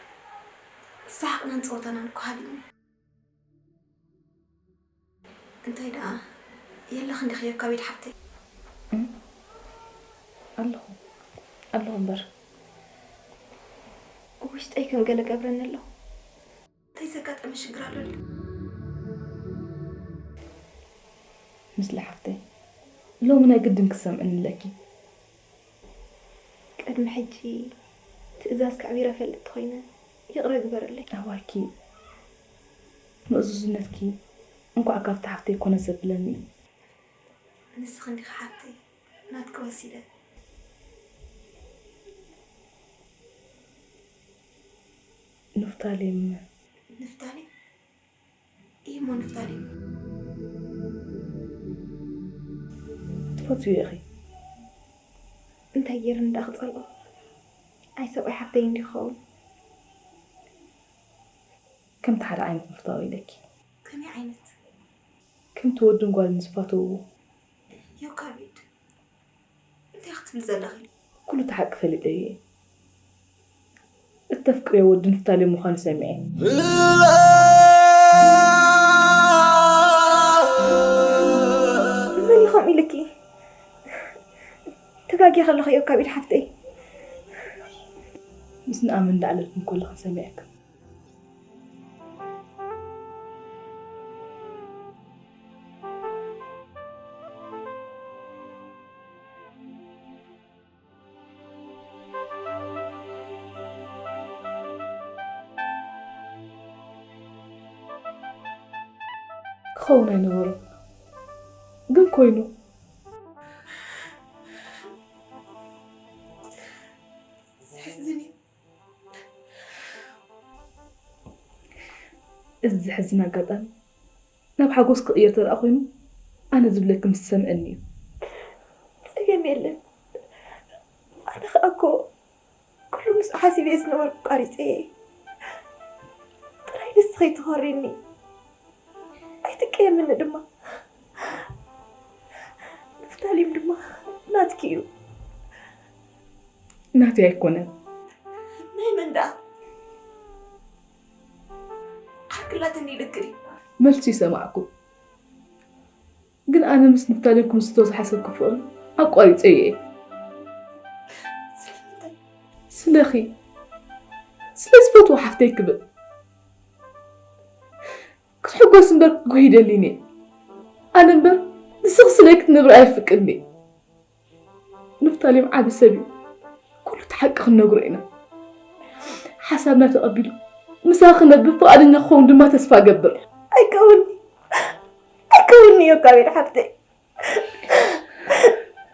ዝሰሓቕናን ጸወታናን እኮ ሃሊኒ። እንታይ ደኣ፣ የለኽን ዲኺ ዮካቤድ ሓፍተይ? እም? ኣለኹ፣ ኣለኹ እምበር። ውሽጠይ ከም ገለ ገብረኒ ኣሎ። እንታይ ዘጋጠመ ሽግር ኣሎ ድዩ? ምስሊ ሓፍተይ፣ ሎሚ ናይ ግድን ክትሰምዕኒ ኣለኪ። ቅድሚ ሕጂ ትእዛዝ ከዕቢረ እፈልጥ ተኾይነ፣ ይቕረ ግበረለይ። ኣዋኪ፣ ምእዙዝነትኪ እንኳዕ ካብቲ ሓፍተይ ኮነ ዘብለኒ እዩ። ንስኺ እንዲኺ ሓፍተይ፣ ናትኪ ወሲደ። ንፍታሌም። ንፍታሌም? እሞ ንፍታሌም። ትፈትውዮ ኢኺ። እንታይ ገይርኒ ደኣ ክጸልኦ? ኣይ ሰብኣይ ሓፍተይ እንዲዩ ክኸውን። ከምቲ ሓደ ዓይነት ምፍታው ኢለኪ። ከመይ ዓይነት? ከምቲ ወድን ጓልን ዝፋተውዎ። ዮካቤድ፣ እንታይ ክትብሊ ዘለኺ? ኩሉ እቲ ሓቂ ፈሊጠዮ እየ። እተፍቅርዮ ወዲ ንፍታሌም ምዃኑ ሰሚዐ። መን እዩ ከምኡ ኢልኪ? ተጋጊኺ ኣለኺ ዮካቤድ ሓፍተይ። ምስ ንኣምን እንዳዕለልክን ከለኽን ሰሚዐክን። ክኸውን ኣይነበሮን፣ ግን ኮይኑ። ዘሕዝን እዩ። እዚ ዘሕዝን ኣጋጣሚ ናብ ሓጎስ ክቕየር ተደኣ ኮይኑ፣ ኣነ ዝብለኪ ምስ ትሰምዕኒ እዩ። ጸገም የለን። ኣነ ኸኣ እኮ ኩሉ ምስኡ ሓሲበ ዝነበርኩ ቋሪጸ እየ። ጥራይ ንስኺ ኣይትኾርይኒ። ኣይትቀየምኒ ድማ። ንፍታሌም ድማ ናትኪ እዩ። ናተይ ኣይኮነን። ናይ መን ደኣ? ዓርኪ ኣላትኒ ኢልኪ ድዩ? መልሱ ይሰማዕኩ። ግን ኣነ ምስ ንፍታሌም ክምስቶ ዝሓሰብኩ ፍቕሪ ኣቋሪጸዮ እየ። ስለምንታይ? ስለኺ። ስለ ዝፈትዎ ሓፍተይ ክብል። ክትሕጎስ እምበር ክትጉሂ ደሊኒ እየ። ኣነ እምበር ንስኺ ስለይ ክትነብሪ ኣይፍቅድን እየ። ንፍታሌም ዓቢ ሰብ እዩ። ኩሉ እቲ ሓቂ ክንነግሮ ኢና። ሓሳብና ተቐቢሉ ምሳኺ ክነብር ፍቓደኛ ክኸውን ድማ ተስፋ እገብር። ኣይከውንን'ዩ። ኣይከውንን'ዩ ዮካቤድ ሓፍተይ።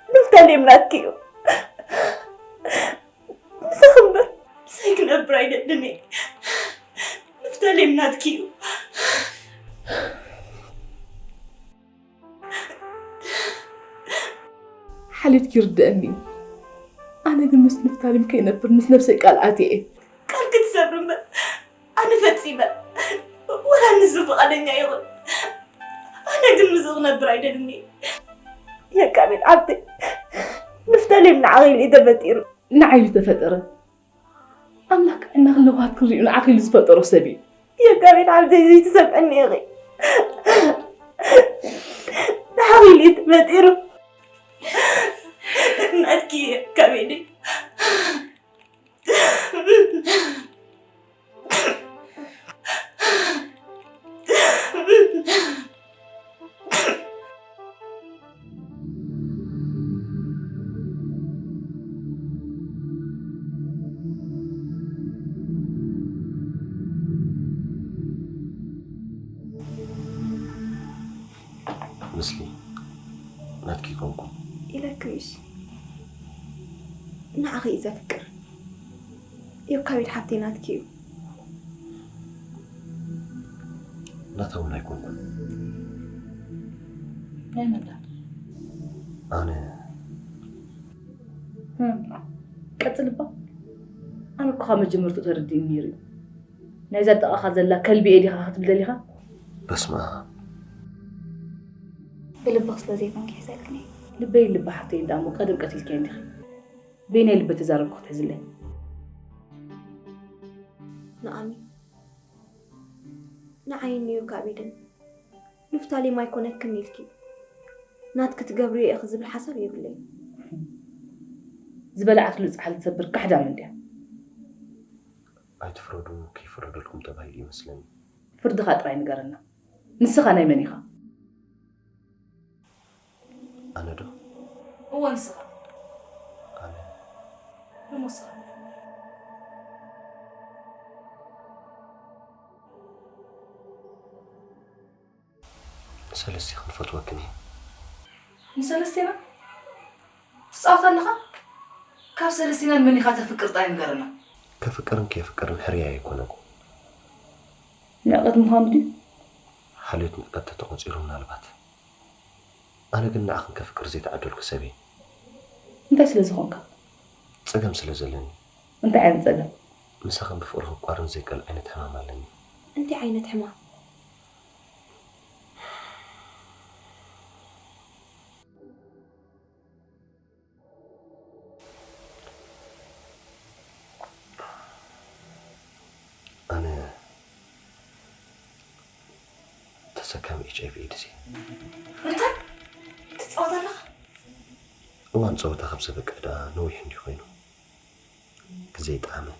ንፍታሌም ናትኪ እዩ። ምሳኺ እምበር ምሳይ ክነብር ኣይደልን እየ። ንፍታሌም ናትኪ እዩ። ሓልዮት ይርድኣኒ እዩ። ኣነ ግን ምስ ንፍታሌም ከይነብር ምስ ነብሰይ ቃል ኣትየ እየ። ቃል ክትሰብሪ እምበር ኣነ ፈጺመ። ወላ ንሱ ፍቓደኛ ይኹን። ኣነ ግን ምስኡ ክነብር ኣይደልን እየ። ዮካቤድ ዓብደይ፣ ንፍታሌም ንዓኺ ኢሉ እዩ ተፈጢሩ። ንዓይ እዩ ተፈጠረ። ኣምላኽ ጥዕና ክለውሃት ክርእዩ ንዓኺ ኢሉ ዝፈጠሮ ሰብ እዩ። ዮካቤድ ዓብደይ ዘይትሰምዕኒ ኢኺ። ንዓኺ ኢሉ እዩ ተፈጢሩ። ናትኪ እየ ዮካቤደይ። ምስሊ ናትኪ ኮንኩ። ኢለኪ ምሽ? ንዓኺ እዩ ዘፍቅር። ዮካቤድ ሓብተይ ናትኪ እዩ። ናታ እውን ኣይኮንኩን። ናይ መን ደኣ? ኣነ። ህም፣ ቀጽል እባ። ኣነ እኮ ካብ መጀመርትኡ ተረዲእኒ ነይሩ እዩ። ናይዛ ጥቓኻ ዘላ ከልቢ እየ ዲኻ ክትብል ደሊኻ? በስመ ኣብ። ብልብኽ ስለ ዘይኮንኪ ሒዘልክኒ። ልበይ ልቢ ሓፍተይ እንዳ እሞ ቀደም ቀቲልክያ እንዲኺ። በይነይ ልቢ ተዛረብኩ ክትሕዝለይ። ንኣሚ ንዓይን ኒውዮርክ ኣብ ኢድን ንፍታሌም ኣይኮነክን ኢልኪ ናትኪ ትገብርዮ ኢኺ ዝብል ሓሳብ የብለይን። ዝበላዕትሉ ጻሕሊ ትሰብር ካሕዳም እንድያ። ኣይትፍረዱ፣ ከይፍረደልኩም ተባሂሉ ይመስለኒ። ፍርድኻ ጥራይ ንገረና። ንስኻ ናይ መን ኢኻ? ኣነ ዶ? እወ፣ ንስኻ። ኣነ። እሞ ንስኻ። ሰለስቲ ክንፈትወክን እየ። ንሰለስቴና? ትጻወት ኣለኻ? ካብ ሰለስቴና ንመን ኢኻ ተፍቅር ጥራይ ንገረና። ከፍቅርን ከየፍቅርን ሕርያ ኣይኮነን። ንዕቀት ምዃኑ ድዩ? ሓልዮት ንዕቀት ተተቖጺሩ ምናልባት። ኣነ ግን ንዓኽን ከፍቅር ዘይተዓደልኩ ሰብ እየ። እንታይ ስለ ዝኾንካ? ጸገም ስለ ዘለኒ። እንታይ ዓይነት ጸገም? ምሳኽን ብፍቕሪ ክቋርን ዘይክእል ዓይነት ሕማም ኣለኒ። እንታይ ዓይነት ሕማም? ኣነ ተሰካሚ ኤች ኣይ ቪ ኤድስ እየ። እንታይ ትጻወት ኣለኻ? እዋን ጸወታ ካብ ዘበቅዕ ደኣ ነዊሕ እንዲዩ ኮይኑ። ግዜ ይጥዓመን።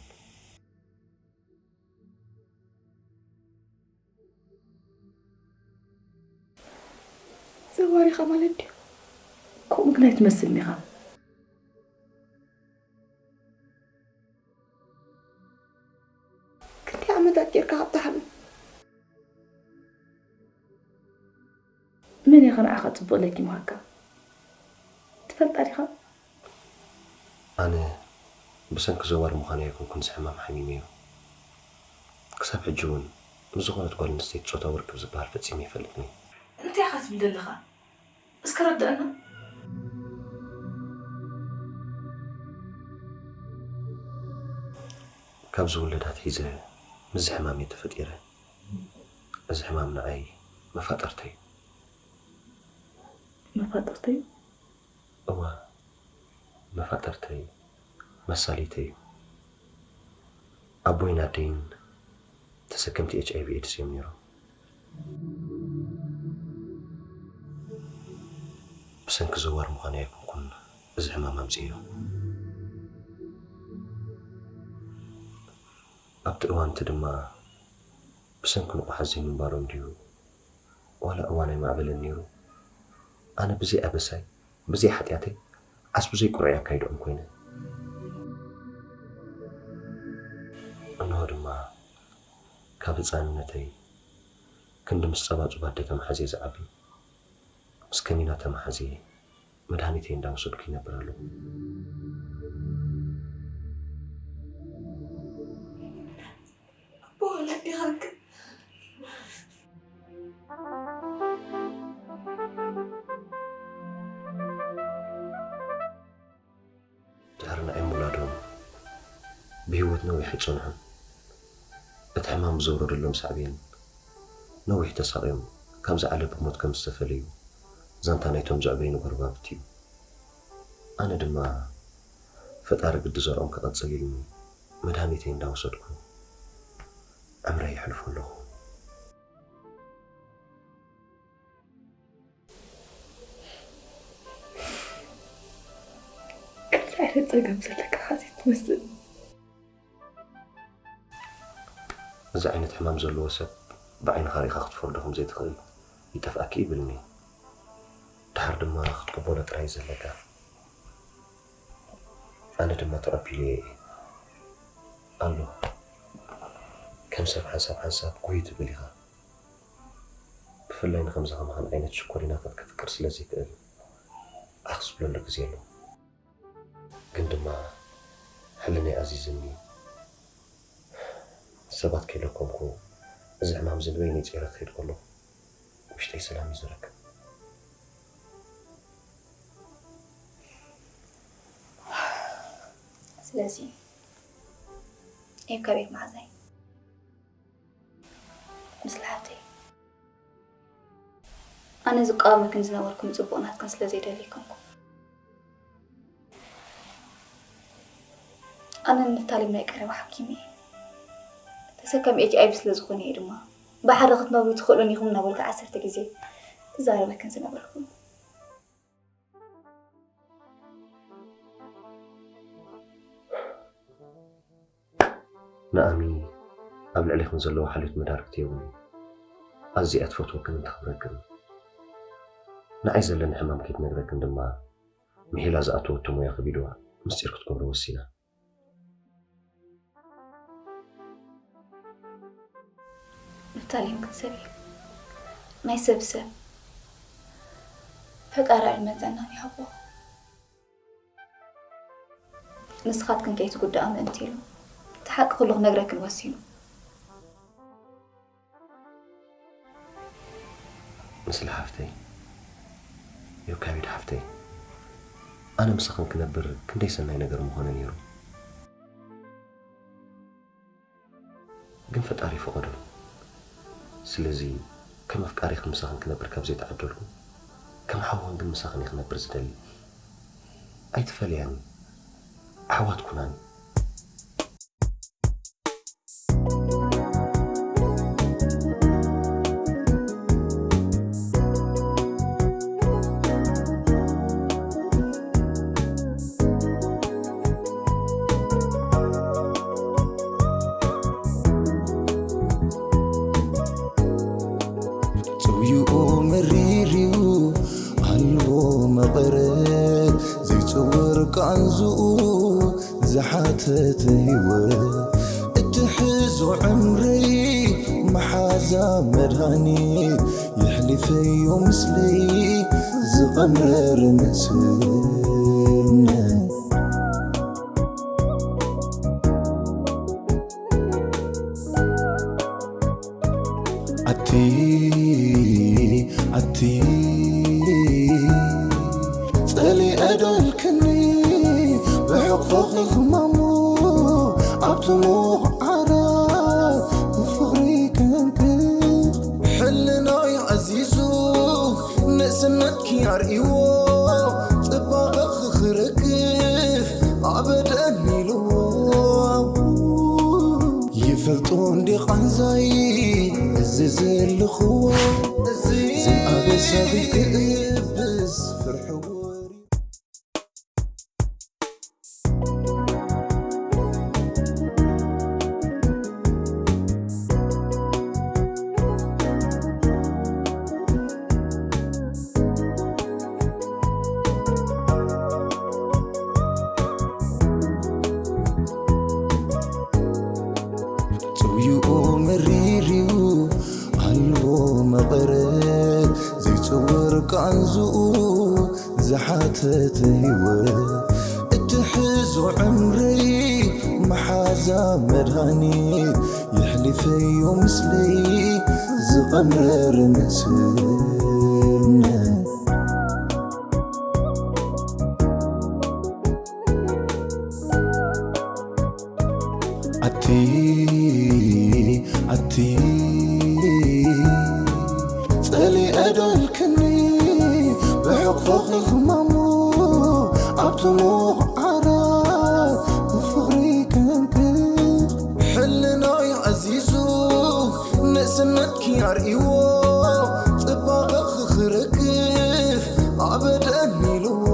ዘዋሪኻ ማለት ድዩ? ከምኡ ግን ኣይትመስልን ኢኻ። ክንደይ ዓመታት ጌርካ ካብ ትሓምም? መን ኢኻ ንዓኻ ጽቡቕ ለኪምካካ? ትፈልጣ ዲኻ? ኣነ ብሰንኪ ዘዋር ምዃነይ ኣይኮንኩን እዚ ሕማም ሓሚመዮ። ክሳብ ሕጂ እውን ምስ ዝኾነት ጓል ኣንስተይቲ ጾታዊ ርክብ ዝበሃል ፈጺመ ኣይፈልጥን እየ። እንታይ ኢኻ ትብል ዘለኻ? እስከ ረድአና። ካብ ዝውለድ ኣትሒዘ ምስዚ ሕማም እየ ተፈጢረ። እዚ ሕማም ንዓይ መፋጠርተይ እዩ። መፋጥርተይ? እወ፣ መፋጥርተይ፣ መሳሊተይ እዩ። ኣቦይን ኣደይን ተሰከምቲ ኤች ኣይ ቪ ኤድስ እዮም ነይሮም። ብሰንኪ ዘዋር ምዃነይ ኣይኮንኩን እዚ ሕማም ኣምፅእዮ። ኣብቲ እዋን እቲ ድማ ብሰንኪ ንቑሓት ዘይምንባሮም ድዩ ዋላ እዋን ኣይማዕበለን ነይሩ፣ ኣነ ብዘይ ኣበሳይ፣ ብዘይ ሓጢኣተይ ዓስቢ ዘይቁሩዕ ኣካይድኦም ኮይነ። እንሆ ድማ ካብ ህፃንነተይ ክንዲ ምስ ፀባፁብ ኣደ ተመሓዝየ ዝዓቢ፣ ምስ ከኒና ተመሓዝየ መድሃኒተይ እንዳወሰድኩ ይነብር ኣለኹ። ኣቦ ወለዲ ሃንክ። ድሕሪ ንዓይ ምውላዶም ብህይወት ነዊሕ ኣይጸንሑን። እቲ ሕማም ብዘውረደሎም ሳዕቤን ነዊሕ ተሳቕዮም ካብዛ ዓለም ብሞት ከም ዝተፈለዩ ዛንታ ናይቶም ዘዕበዩኒ ጎረባብቲ እዩ። ኣነ ድማ ፈጣሪ ግዲ ዘርኦም ክቐጽል ኢሉኒ መድሃኒተይ እንዳወሰድኩ ዕምረይ የሕልፎ ኣለኹ። ከምዚ ዓይነት ጸገም ዘለካ ኸኣ ዘይትመስል። እዚ ዓይነት ሕማም ዘለዎ ሰብ ብዓይንኻ ርኢኻ ክትፈርዶ ከም ዘይትኽእል ይጠፍኣኪ ይብልኒ። ድሓር ድማ ክትቅበሎ ጥራይ እዩ ዘለካ። ኣነ ድማ ተቐቢለዮ እየ። ኣሎ። ከም ሰብ ሓንሳብ ሓንሳብ ጉይ ትብል ኢኻ። ብፍላይ ንኸምዚ ከማኻን ዓይነት ሽኮሪናታት ከፍቅር ስለ ዘይክእል ዓኽ ዝብለሉ ግዜ ኣሎ። ግን ድማ ሕልናይ ኣዚዝኒ። ሰባት ከይለኮምኩ እዚ ሕማም እዚ ንበይነይ ጸይረ ክኸይድ ከለኹ ውሽጠይ ሰላም እዩ ዝረክብ። ስለዚ ኤብ ካብ ኤብ መሓዛይ ምስላ ሓብተይ ኣነ ዝቃወመክን ዝነበርኩ ንጽቡቕ ናትክን ስለ ዘይደሊ ኣይኮንኩ። ኣነን ንፍታሌም ናይ ቀረባ ሓኪም እየ። ተሰካሚ ኤች ኣይ ቪ ስለ ዝኾነ እየ ድማ፣ ብሓደ ክትነብሩ ትኽእሉን ኢኹም እናበልኩ ዓሰርተ ግዜ ክዛረበክን ዝነበርኩ። ንኣሚ ኣብ ልዕሌኽን ዘለዎ ሓልዮት መዳርግቲ የብሉን። ኣዝያ እያ ትፈትወክን ተኽብረክን። ንዓይ ዘለኒ ሕማም ከይትነግረክን ድማ፣ ምሒላ ዝኣተወቶ ሞያ ከቢድዋ ምስጢር ክትገብሮ ወሲና። ንፍታሌም ግን ሰብ እዩ። ናይ ሰብ ሰብ። ፈጣሪ ዕድመን ጥዕናን ይሃቦ። ንስኻትክን ከይትጉዳኣ ምእንቲ ኢሉ፣ እቲ ሓቂ ኩሉ ክነግረክን ወሲኑ። ንስለ ሓፍተይ፣ ዮካቢድ ሓፍተይ፣ ኣነ ምሳኽን ክነብር ክንደይ ሰናይ ነገር ምኾነ ነይሩ። ግን ፈጣሪ ፈቐዶ። ስለዚ ከም ኣፍቃሪኽን ምሳኽን ክነብር ካብ ዘይተዓደልኩ፣ ከም ሓውኽን ግን ምሳኽን እየ ክነብር ዝደሊ። ኣይትፈለያኒ፣ ኣሕዋት ኩናኒ። ጽውይኡ መሪርዩ ኣልቦ መቐረት ዘይጽውር ቃንዝኡ ዝሓተተ ህይወት እትሕዞ ዕምረይ መሓዛ መድሃኒት የሕሊፈዮ ምስለይ ዝቐምረረ ንእስነት ኣቲ ኣቲ ጸሊአ ዶ ኢልክኒ ብሕቕፎኺ ክማሙ ኣብቲ ምዉቕ ዓራት ፍቕሪ ከንክፍ ሕልናይ ኣዚዙ ንእስነትኪ ኣርእይዎ ጽባቐኺ ክረግፍ ኣበደን ኢልዎ ይፈልጦ እንዲ ቃንዛይ እዚ ዘለኽዎ ዝኣበሳቢ ክእብስ ፍርሕዎ ጽውይኡ መሪርዩ ኣልቦ መቐረት ዘይጽወር ቃንዝኡ ዝሓተተ ህይወት እትሕዞ ዕምረይ መሓዛ መድሃኒት የሕሊፈዮ ምስለይ ዝቐምረረ ንእስነት ኣቲ ኣቲ ጸሊአ ዶ ኢልክኒ ብሕቕፎኺ ክማሙ ኣብቲ ምዉቕ ዓራት ፍቕሪ ከንክፍ ሕልናይ ኣዚዙ ንእስነትኪ ኣርእይዎ ጽባቐኺ ክረግፍ ኣበደን ኢልዎ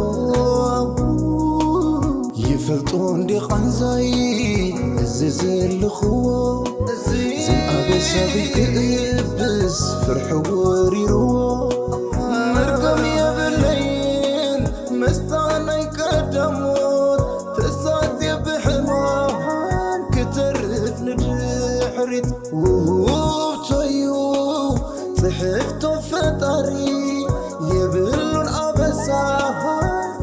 ይፈልጦ እንዲ ቃንዛይ እዚ ዘለኽዎ ዝኣበሳቢ ክእብስ ፍርሒ ወሪርዎ መርገም የብለይን ምስታ ናይ ቀዳሞት ተሳትየ ብሕማም ክተርፍ ንድሕሪት ውህብቶዩ ጽሕፍቶ ፈጣሪ የብሉን ኣበሳ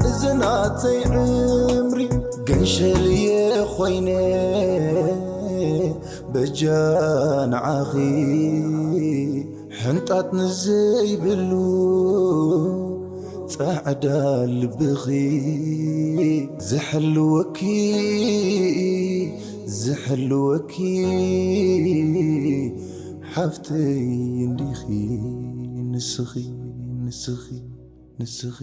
እዚ ናተይ ዕምሪ ገንሸልየ ኾይነ በጃ ንዓኺ ሕንጣት ንዘይብሉ ጻዕዳ ልብኺ ዝሕልወኪ ዝሕልወኪ ሓፍተይ እንዲኺ ንስኺ ንስኺ ንስኺ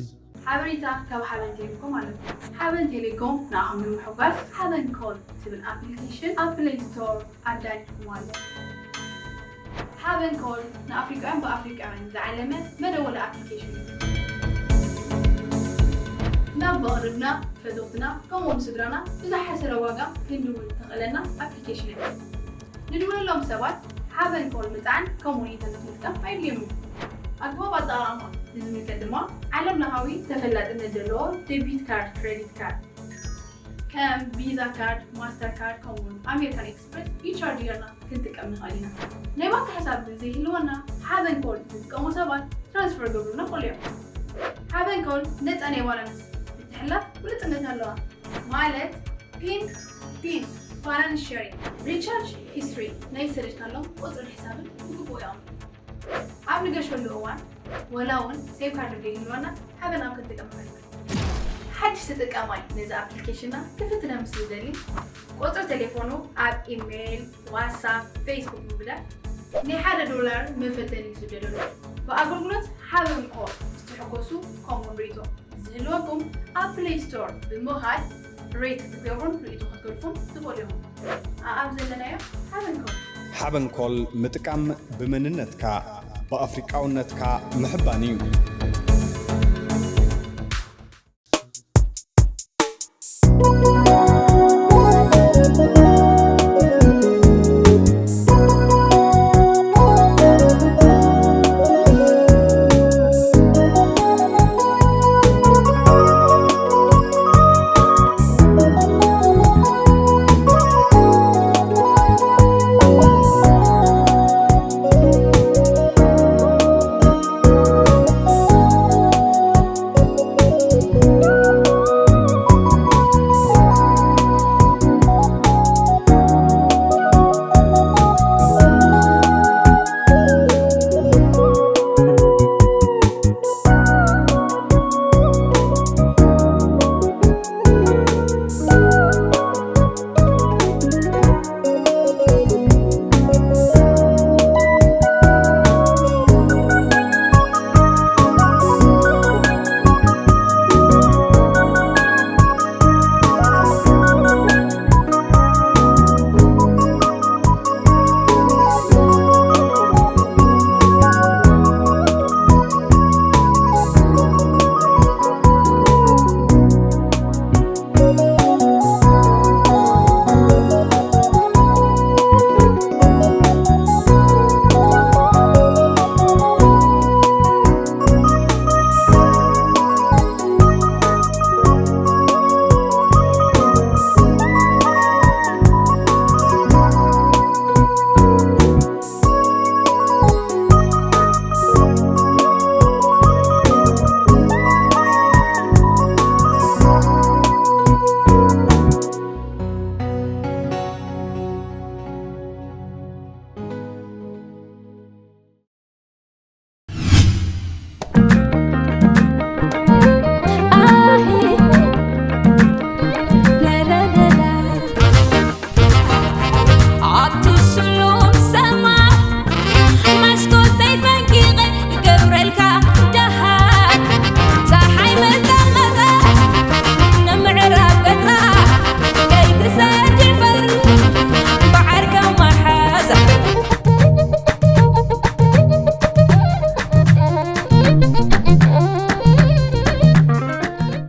ሓበሬታ ካብ ሓበን ቴሌኮም ኣለኩም። ሓበን ቴሌኮም ንኣኹም ንምሕጓስ ሓበን ኮል ትብል ኣፕሊኬሽን ኣብ ፕሌይ ስቶር ኣዳሊኩም ኣሎ። ሓበን ኮል ንኣፍሪቃውያን ብኣፍሪቃውያን ዝዓለመ መደወሊ ኣፕሊኬሽን እዩ። ናብ መቕርብና፣ ፈተውትና ከምኡውን ስድራና ብዝሓሰረ ዋጋ ክንድውል ተኽእለና ኣፕሊኬሽን እያ። ንድውለሎም ሰባት ሓበን ኮል ምጽዓን ከምኡውን ኢንተርነት ምጥቃም ኣየድልዮም እዩ። ኣግባብ ኣጠቓቕማ ንዝምልከት ድማ ዓለም ለኻዊ ተፈላጥነት ዘለዎ ዴቢት ካርድ፣ ክሬዲት ካርድ ከም ቪዛ ካርድ፣ ማስተር ካርድ ከምኡውን ኣሜሪካን ኤክስፕረስ ኢቻርጅ ጌርና ክንጥቀም ንኽእል ኢና። ናይ ባንክ ሕሳብ ዘይህልወና ሓበን ኮል ዝጥቀሙ ሰባት ትራንስፈር ገብሩና ክእሉ እዮም። ሓበን ኮል ነፃ ናይ ባላንስ ምትሕልላፍ ብሉፅነት ኣለዋ። ማለት ፒን ፒን ባላንስ ሼሪንግ፣ ሪቻርጅ ሂስትሪ፣ ናይ ዝሰደድካሎም ቁፅርን ሕሳብን ብግቡእ የቐምጥ። ኣብ ንገሸሉ እዋን ወላ እውን ሴም ካርድ ዘይህልወና ሓበን ኣብ ክንጥቀም ንኽእል ኢና። ሓድሽ ተጠቃማይ ነዚ ኣፕሊኬሽንና ክፍትነ ምስ ዝደሊ ቁፅሪ ቴሌፎኑ ኣብ ኢሜይል፣ ዋትሳፕ፣ ፌስቡክ ምብዳል ናይ ሓደ ዶላር መፈተኒ ይስደደሉ። ብኣገልግሎት ሓበን ኮል ዝተሐጎሱ ከምኡውን ርእይቶ ዝህልወኩም ኣብ ፕሌይ ስቶር ብምኻድ ሬት ክትገብሩን ርእይቶ ክትገድፉን ትኽእሉ ኢኹም። ኣኣብ ዘለናዮ ሓበን ኮል። ሓበን ኮል ምጥቃም ብመንነትካ ብኣፍሪቃውነትካ ምሕባን እዩ።